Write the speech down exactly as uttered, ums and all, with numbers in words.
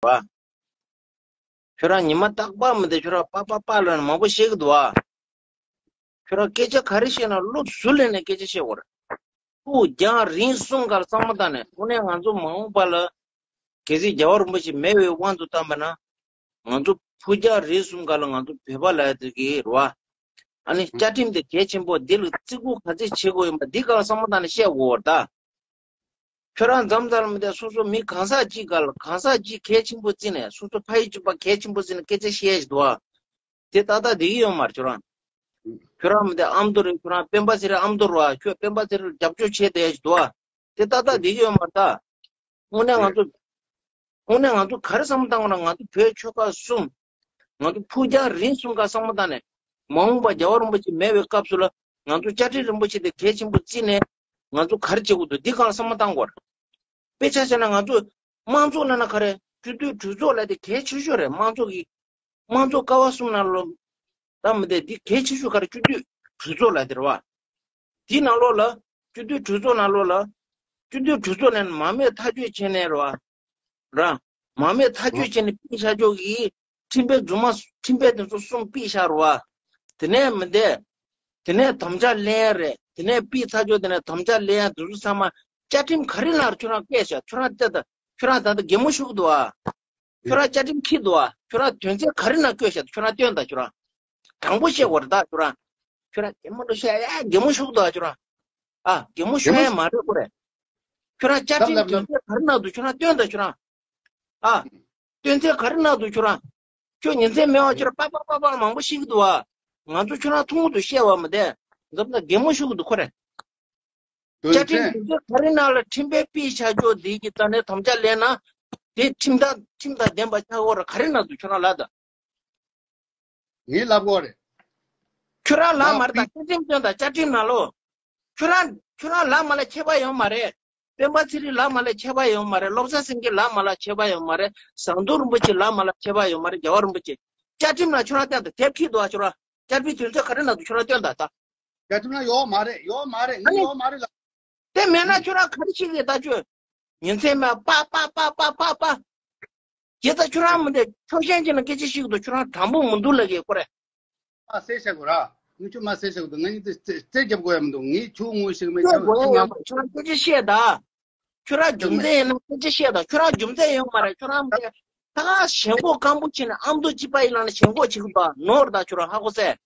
བ། ཁྱོད་རང་ཉི་མ་རྟག་པར་མི་དེ་ཁྱོད་རང་པ་པ་པ་ལ་མང་པོ་བཤད་གི་འདུག་བ། ཁྱོད་རང་སྐད་ཆ་ག་རེ་བཤད་ན་བློ་གཟུ་ལེན་ནས་སྐད་ཆ་བཤད་དགོས་རེད། ཕུགས་རྒྱང་རིང་གསུམ་ཀར་བསམ་བློ་བཏང་ནས་དངོས་གནས་ང་ཚོ་མ་འོངས་པ་ལ་གལ་སྲིད་རྒྱལ་བ་རིན་པོ་ཆེ་མེད་པའི་དབང་དུ་བཏང་པ་ན། ང་ཚོ་ཕུགས་རྒྱང་རིང་གསུམ་ཀ་ལ་ང་ཚོ་བོད་པ་ལ་དེ་གི་རེད་བ། ཨ་ནི་བཅའ་ཁྲིམས་དེ་གལ་ཆེན་པོ་འདི་ལ་བརྩི་བཀུར་ག་ཚད་བྱེད་དགོས་ཡིན་པ་འདི་ག་ལ་བསམ་བློ་བཏང་ནས་བཤད་དགོས་པ་རེད་ད། ཁྱོད་རང་མཚམས་མཚམས་ལ་མི་དེ་སོ་སོ་མི་གང་ཟག་གཅིག་ག་ལ་གང་ཟག་གཅིག་གལ་ཆེན་པོ་བརྩིས་ནས་སོ་སོ་ཕ་ཡུལ་གཅིག་པ་གལ་ཆེན་པོ་བརྩིས་ནས་སྐད་ཆ་བཤད་ཡ་ཞིག་འདུག་བ། དེ་ཏག་ཏག་བསྡད་ཀྱི་ཡོད་མ་རེད་ཁྱོད་རང་། ཁྱོད་རང་མི་དེ་ཨ་མདོ་རེད། ཁྱོད་རང་སྤེན་པ་ཚེ་རིང་ཨ་མདོ་རེད་བ། ཁྱོད་སྤེན་པ་ཚེ་རིང་རྒྱབ་སྐྱོར་བྱས་བསྡད་ཡ་ཞིག་འདུག་བ། དེ་ཏག་ཏག་བསྡད་ཀྱི་ཡོད་མ་རེད་ད། དངོས་གནས་ང་ཚོ། དངོས་གནས་ང་ཚོ་ག་རེ་བསམ་བློ་བཏང་དགོས་ན། ང་ཚོ་བོད་ཆོལ་ཁ་གསུམ། ང་ཚོ་ཕུགས་རྒྱང་རིང་གསུམ་ཀ་བསམ་བློ་བཏང་ནས། མ་འོངས་པ་རྒྱལ་བ་རིན་པོ་ཆེ་མེད་པའི་སྐབས་སུ་ལ། ང་ཚོ་བཅའ་ཁྲིམས་རིན་པོ་ཆེ་དེ་གལ་ཆེན་པོ་བརྩིས་ནས། ང་ཚོ་ག་རེ་བྱེད་དགོས་འདུག་འདི་གང་བསམ་བློ་བཏང་དགོས་རེད། དཔེ་ཆ་བཞག་ན་ང་ཚོ་དམངས་གཙོ་ལབ་ན་ག་རེ། སྤྱི་འཐུས་གྲོས་ཚོགས་ལབ་དེ་གལ་ཆེ་ཤོས་རེད། དམངས་གཙོ་གི། དམངས་གཙོ་ཀ་བ་གསུམ་ནང་ལོགས་ལ་མི་དེ་འདི་གལ་ཆེ་ཤོས་ག་རེ། སྤྱི་འཐུས་གྲོས་ཚོགས་ལབ་དེ་རེད་བ། དེའི་ནང་ལོགས་ལ་སྤྱི་འཐུས་གྲོས་ཚོགས་ནང་ལོགས་ལ། སྤྱི་འཐུས་གྲོས་ཚོགས་ནས་མ་མེད་ཐག་གཅོད་བྱས་ནས་རེད་བ། ར། མ་མེད་ཐག་གཅོད་བྱས་ནས་ཕུད་ཤ་ཅོག་གི་ཁྲིམས་དཔེ་རྫུན་མ། ཁྲིམས་དཔེ་དེ་ཚོ་གསུམ་ཕུད་ཤ་རེད་བ། དེ་ནས་མི་དེ། དེ་ནས་དམ་བཅའ་ལེན་རེད། དེ་ནས་ཕུད་ཚར་ཅོག་དེ་ནས་དམ་བཅའ་ལེན་དེ་ཚོ་ཚང་མ་བཅའ་ཁྲིམས་ག་རེ་ནང་ཁྱོད་རང་བཀལ་ཤག་ཁྱོད་རང་ལྟ་ད། ཁྱོད་རང་ད་ལྟ་གད་མོ་ཤོར་གི་འདུག་ཨ། ཁྱོད་རང་བཅའ་ཁྲིམས་འཁྱེར་འདུག་ཨ། ཁྱོད་རང་དོན་ཚན་ག་རེ་ནང་བཀོད་བཞག་ཁྱོད་རང་སྟོན་དང་ཁྱོད་རང་། དྲང་པོ་བཤད་དགོས་རེད་ད་ཁྱོད་རང་། ཁྱོད་རང་གད་མོ་འདྲ་བཤད་ཡ། གད་མོ་ཤོར་འདུག་ཨ་ཁྱོད་རང་། ཨ། གད་མོ་ཤོར་ཡ་མ་རེད་ཁོ་རེད། ཁྱོད་རང་བཅའ་ཁྲིམས་དོན་ཚན་ག་རེ་ནང་འདུག་ཁྱོད་རང་སྟོན་དང་ཁྱོད་རང་། ཨ། དོན་ཚན་ག་རེ་ནང་འདུག་ཁྱོད་རང་། ཁྱོད་ཉིན་མཚན་མེད་པ་ཁྱོད་རང་པག་པག་པག་པག་མང་པོ་བཤད་གི་འདུག་ཨ། ང་ཚོ་ཁྱོད་རང་མཐོང་གི་འདུག་བཤད་པ་མི་བདེ། འཛམ་ད་གད་མོ་ཤོར་གི་འདུག་ཁོ་རེད། བཅའ་ཁྲིམས་དོན་ཚན་ག་རེ་ནང་ལ་ཁྲིམས་དཔེ་ཕུད་ཤ་ཅོག་འདི་གི་རྩ་ནས་དམ་བཅའ་ལེན་ན། དེ་ཁྲིམས་དང་ཁྲིམས་དང་ལྡན་པ་ཆགས་ཡོད་རེད། ག་རེ་ནང་འདུག་ཁྱོད་རང་ལབ་དང་། ངས་ལབ་དགོས་རེད། ཁྱོད་རང་ལབ་མ་རེད་ད། བཅའ་ཁྲིམས་སྟོན་དང་བཅའ་ཁྲིམས་ནང་ལོགས། ཁྱོད་རང་ཁྱོད་རང་ལབ་མ་ལབ་ཁྱད་པར་ཡོད་མ་རེད། སྤེན་པ་ཚེ་རིང་ལབ་མ་ལབ་ཁྱད་པར་ཡོད་མ་རེད། བློ་བཟང་སེང་གེ་ལབ་མ་ལབ་ཁྱད་པར་ཡོད་མ་རེད། ཟམ་གདོང་རིན་པོ་ཆེ་ལབ་མ་ལབ་ཁྱད་པར་ཡོད་མ་རེད། རྒྱལ་བ་རིན་པོ་ཆེ། བཅའ་ཁྲིམས་ལ་ཁྱོད་རང་བལྟས་དང་དེབ་ཁྱེར་འདུག་ཨ། ཁྱོད་རང་བཅའ་ཁྲིམས་དོན་ཚན་ག་རེ་ནང་འདུག་ཁྱོད་རང་སྟོན་དང་ད། བཅའ་ཁྲིམས་ལ་ཡོད་མ་རེད། ཡོད་མ་རེད། ངས་ཨ་ནི། ཡོད་མ་རེད་ལབ། དེ་མེད་ན་ཁྱོད་རང་ག་རེ་བྱེད་ཀྱི་ད་ཁྱོད། ཉིན་མཚན་མེད་པ་པ་པ་པ་པ་པ། དེ་ད་ཁྱོད་རང་མི་འདི་ཕྱོགས་ཞེན་ཅན་ལ་སྐད་ཆ་བཤད་ཀྱི་འདུག་ཁྱོད་རང་དྲང་པོ་མི་འདུག་ལབ་ཀྱི་ཁོ་རེད། མ་ཟེར་བྱ་དགོས་ར། ངས་ཁྱོད་མ་ཟེར་བྱ་དགོས་འདུག་ང་གཉིས་དེ་རྩེ་རྩེ་རྒྱབ་དགོས་ཡ་མི་འདུག་ངས་ཁྱོད་ངོ་ཤེས་མེད་ཁྱོད་ཁྱོད་ངོ་ཡ་མ་ཁྱོད་རང་སྐད་ཆ་བཤད་ད། ཁྱོད་རང་རྒྱུ་མཚན་ཡིན་ན་སྐད་ཆ་བཤད་ད། ཁྱོད་རང་རྒྱུ་མཚན་ཡོད་མ་རེད། ཁྱོད་རང་མི་འདི་ད་ག་ཞེན་ཁོག་སྐམ་པོ་བྱས་ནས་ཨ་མདོ་གཅིག་པ་ཡིན་ལབ་ནས་ཞེན་ཁོག་བྱེད་ཀྱི་འདུག་ནོར་ད་ཁྱོད་རང་ཧ་གོ་སོང་།